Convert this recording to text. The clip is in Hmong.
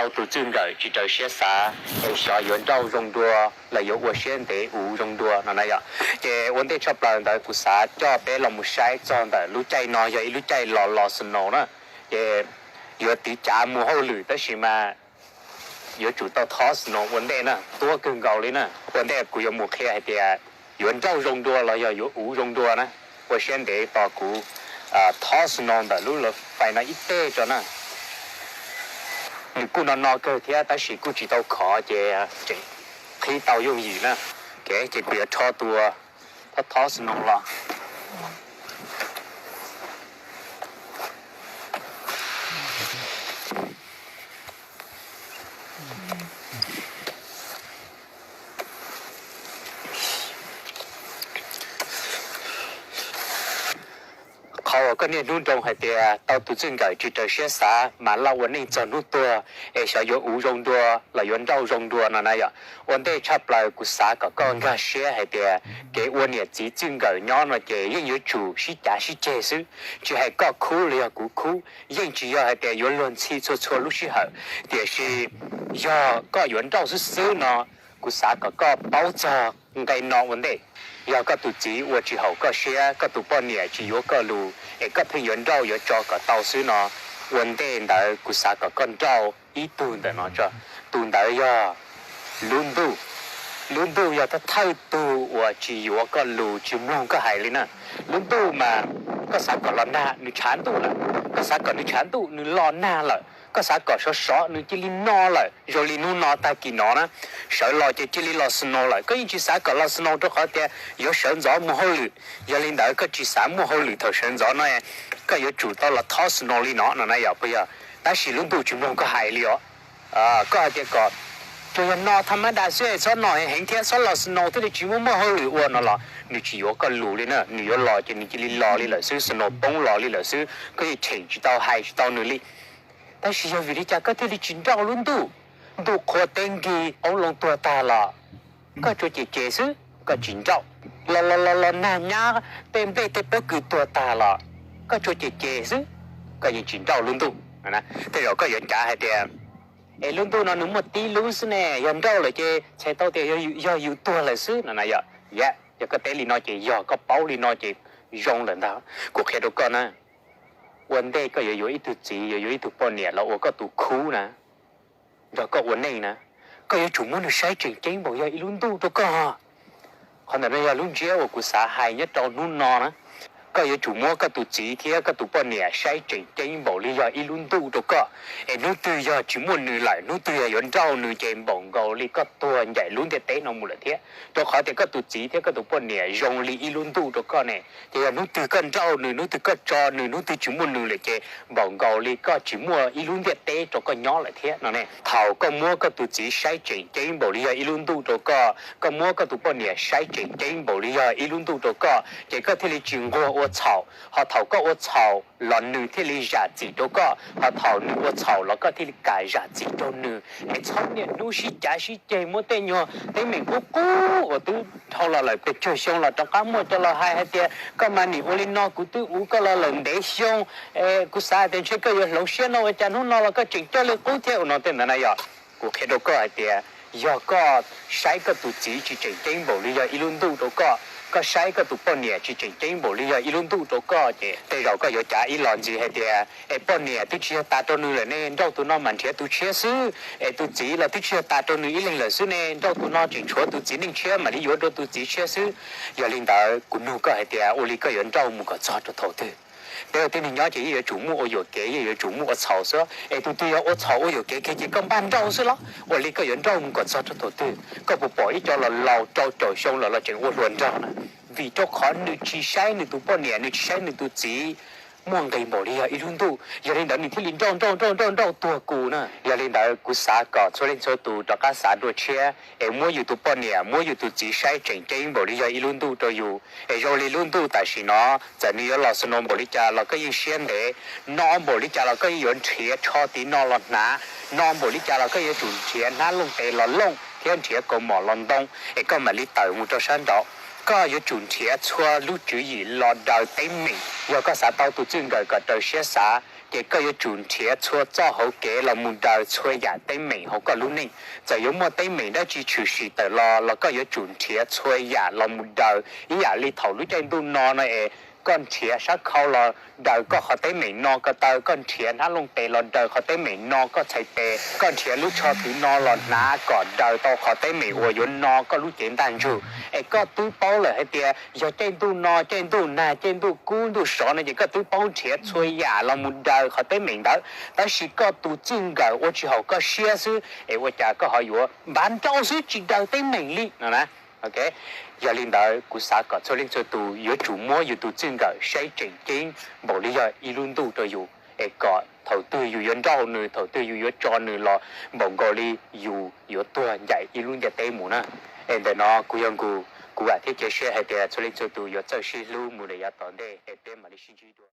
tau tus txij nkawm tsis raws siab xav es xyov yuav nrauj zoo dua los yuav ua siab ntev uv zoo dua no na yom. Ces ua ntej tshaj plaws ntawd kuv xav coj peb los mus saib txog ntawm lub caij no yog ib lub caij los los snow na, ces yuav tiv cav mus hauj lwm tab sis mas yuav tsum tau thob snow ua ntej na, tuab kawg nkaus li na. Ua ntej kuv yuav mus qhia hais tias yuav nrauj zoo dua los yog yuav uv zoo dua na, ua siab ntev tos kuv thob snow ntawm lub fais no ib teg tso na. Nws kuj no no kawg thiab tab sis kuj tsis tau khov ces tseem qhib tau yooj yim na. Ces kuv yuav rho tua, thob thob snow los. Qhov uas koj niaj hnub nroo hais tias tau tus txij nkawm tsis raws siab xav mas laj ua neej txog hnub tuag es xyov yuav uv zoo dua los yuav nrauj zoo dua no na yom. Ua ntej tshaj plaws kuv xav kom koj nkag siab hais tias kev ua niam txiv txij nkawm nyob no ces yeej yuav tsum sib cav sib ceg xwb. Tsis hais koj khub los yog kuv khub, yeej tsis yog hais tias yuav luag ntxhi txhua txhua lub sij hawm. Tiam sis yog koj yuav nrauj xwb xwb no, kuv xav kom koj paub txog nqe no ua ntej. Yog koj tus txiv ua tsis haum koj siab, koj tus poj niam tsis yuav koj lus es koj pheej yuav nrauj yuav tso kom tau xwb no, ua ntej ntawd kuv xav kom koj nrauj ib tug ntawm no tso. Tus ntawd yog lub ntuj. Lub ntuj yog thawj thawj tug uas tsis yuav koj lus tsis mloog koj hais li na. Lub ntuj mas koj xav kom los nag nws tshav ntuj lawm, koj xav kom nws tshav ntuj nws los nag lawm, koj xav kom sov sov nws cia li no lawm. Zoo li hnub no tag kis no na, sawv los ces cia li los snow lawm, koj yeej tsis xav kom los snow rau qhov tias yuav sawv ntxov mus hauj lwm. Yog li ntawd koj tsis xav muaj hauj lwm thaum sawv ntxov no, koj yuav tsum tau los thob snow li no no na yom, puas yog? Tab sis lub ntuj tsis mloog koj hais li os. Koj hais tias kom tsuas yog no thaj mab das xwb, txhob no heev heev thiab txhob los snow thiaj li tsis muaj muaj hauj lwm ua no los nws tsis yuav koj lus li na. Nws yuav los ces nws cia li los li lawm xwb, snow poob los li lawm xwb, koj yeej cheem tsis tau hais tsis tau nws li. Tab sis yog vim li cas koj thiaj li tsis nrauj lub ntuj? Ntuj qhua teb nkig, qoob loo tuag tag los koj tsuas cem cem xwb, koj tsis nrauj. Los los los los nag nyab tej nplej tej pob kws tuag tag los koj tsuas cem cem xwb, koj yeej tsis nrauj lub ntuj. Tej zaum koj yuav cav hais tias, es lub ntuj no nws muaj tib lub xwb ne, yog nrauj lawm ces txhais tau tias yog yus tuag lawm xwb no na yom. Yam, yog koj teb li no ces yog, koj paub li no ces zoo lawm ntag. Kuv qhia rau koj na, ua ntej koj yuav yuav ib tug txiv, yuav yuav ib tug poj niam los ua koj tus khub na, nrog koj ua neej na, koj yuav tsum muab nws saib tseem ceeb npaum yog ib lub ntuj rau koj. Qhov ntawm no yog lub ntsiab uas kuv xav hais nyob rau hnub no na. Koj yuav tsum muab koj tus txiv thiab koj tus poj niam saib tseem ceeb npaum li yog ib lub ntuj rau koj. Es hnub twg yog tsis muaj nws lawm, hnub twg yog yuav nrauj nws ces npaum nkaus li koj tuag ncaim lub ntiaj teb no mus lawm thiab. Rau qhov tias koj tus txiv thiab koj tus poj niam zoo li ib lub ntuj rau koj ne, ces yog hnub twg koj nrauj nws, hnub twg koj tso nws, hnub twg tsis muaj nws lawm ces npaum nkaus li koj tsis muaj ib lub ntiaj teb rau koj nyob lawm thiab no ne. Thaum koj muab koj tus txiv saib tseem ceeb npaum li yog ib lub ntuj rau koj, koj muab koj tus poj niam saib tseem ceeb npaum li yog ib lub ntuj rau koj, ces koj thiaj li tsis nquag ua txhaum. Ho thaum koj ua txhaum los nws thiaj li zam txim rau koj, ho thaum nws ua txhaum los koj thiaj li kam zam txim rau nws. Es txhob niaj hnub sib cav sib ceg, muab tej nyuag teeb meem qub qub uas twb dhau los lawm pes tsawg xyoo los rov qab muaj coj los hais hais tias koj mas nim ua li no, kuv twb uv koj los lawm ntev xyoo, kuv xav tias ntshe koj yuav hloov siab no ua cas hnub no los koj tseem coj li qub thiab ua no tej ntawd na yom. Kuv qhia rau koj hais tias yog koj saib koj tus txiv tsis tseem ceeb npaum li yog ib lub ntuj rau koj, koj saib koj tus poj niam tsis tseem ceeb npaum li yog ib lub ntuj rau koj, ces tej zaum koj yuav cav ib los ntxiv hais tias es poj niam twb tsis yog tas rau nws lawm ne, nrauj tus no mam nrhiav tus tshiab xwb. Es tus txiv los twb tsis yog tas rau nws ib leeg lawm xwb ne, nrauj tus no tseem tshuav tus txiv neej tshiab mam li yuav dua tus txiv tshiab xwb. Yog li ntawd kuv nug koj hais tias ua li koj yuav nrauj mus kom txog rau thaum twg? Peb ua tib neeg nyob ces yeej yuav tsum muaj ua yuam kev, yeej yuav tsum muaj ua txhaum xwb. Es tus twg yog ua txhaum ua yuam kev kiag ces koj npaj nrauj xwb los? Ua li koj yuav nrauj mus kom txog rau thaum twg? Koj puas pom ib co los laus rau caum xyoo los los tseem ua hluas nraug na? Vim rau qhov nws tsis saib nws tus poj niam, nws tsis saib nws tus txiv muaj nqis npaum li yog ib lub ntuj, yog li ntawd nws thiaj li nrauj nrauj nrauj nrauj nrauj tuag kus na. Yog li ntawd kuv xav kom txhua leej txhua tus rov qab xav dua tshiab es muab yus tus poj niam, muab yus tus txiv saib tseem ceeb npaum li yog ib lub ntuj rau yus. Es zoo li lub ntuj tam sim no, txawm nws yuav los snow npaum li cas los koj yeej siab ntev, no npaum li cas los koj yeej yuav nrhiav tsho tiv no los hnav, no npaum li cas los koj yuav tsum nrhiav hnab looj tes los looj thiab nrhiav kaus mom los ntoo es koj mam li tawm mus rau sab nraud. Koj yuav tsum nrhiav txhua lub tswv yim los daws teeb meem. Yog koj xav tau tus txij nkawm kom raws siab xav, ces koj yuav tsum nrhiav txhua txoj hauv kev los mus daws txhua yam teeb meem hauv koj lub neej. Txawm yuav muaj teeb meem dab tsi tshwm sim tawm los los koj yuav tsum nrhiav txhua yam los mus daws. Ib yam li thaum lub caij ntuj no no es koj nrhiav sab khau los daws koj qhov teeb meem no ko taw, koj nrhiav hnab looj tes los daws qhov teeb meem no koj txhais tes, koj nrhiav lub tsho twv no los hnav kom daws tau qhov teeb meem uas yuav no koj lub cev ntaj ntsug. Es koj twb paub lawm hais tias yog caij ntuj no, caij ntuj nag, caij ntuj kub ntuj sov no ces koj twb paub nrhiav txhua yam los mus daws qhov teeb meem ntawd, tab sis koj tus txij nkawm ua tsis haum koj siab xwb es ua cas koj ho yuav npav nrauj xwb tsis daws teeb meem li no na. Yog li ntawd kuv xav kom txhua leej txhua tus yuav tsum muab yus tus txij nkawm saib tseem ceeb npaum li yog ib lub ntuj rau yus, es kom thaum twg yus yuav nrauj nws, thaum twg yus yuav tso nws los npaum nkaus li yus yuav tuag ncaim ib lub ntiaj teb mus na. Es ntawm no kuv yog Nkus, kuv vam thiab cia siab hais tias txhua leej txhua tus yuav txawj sib hlub mus rau yav tom ntej es peb mam li sib ntsib dua.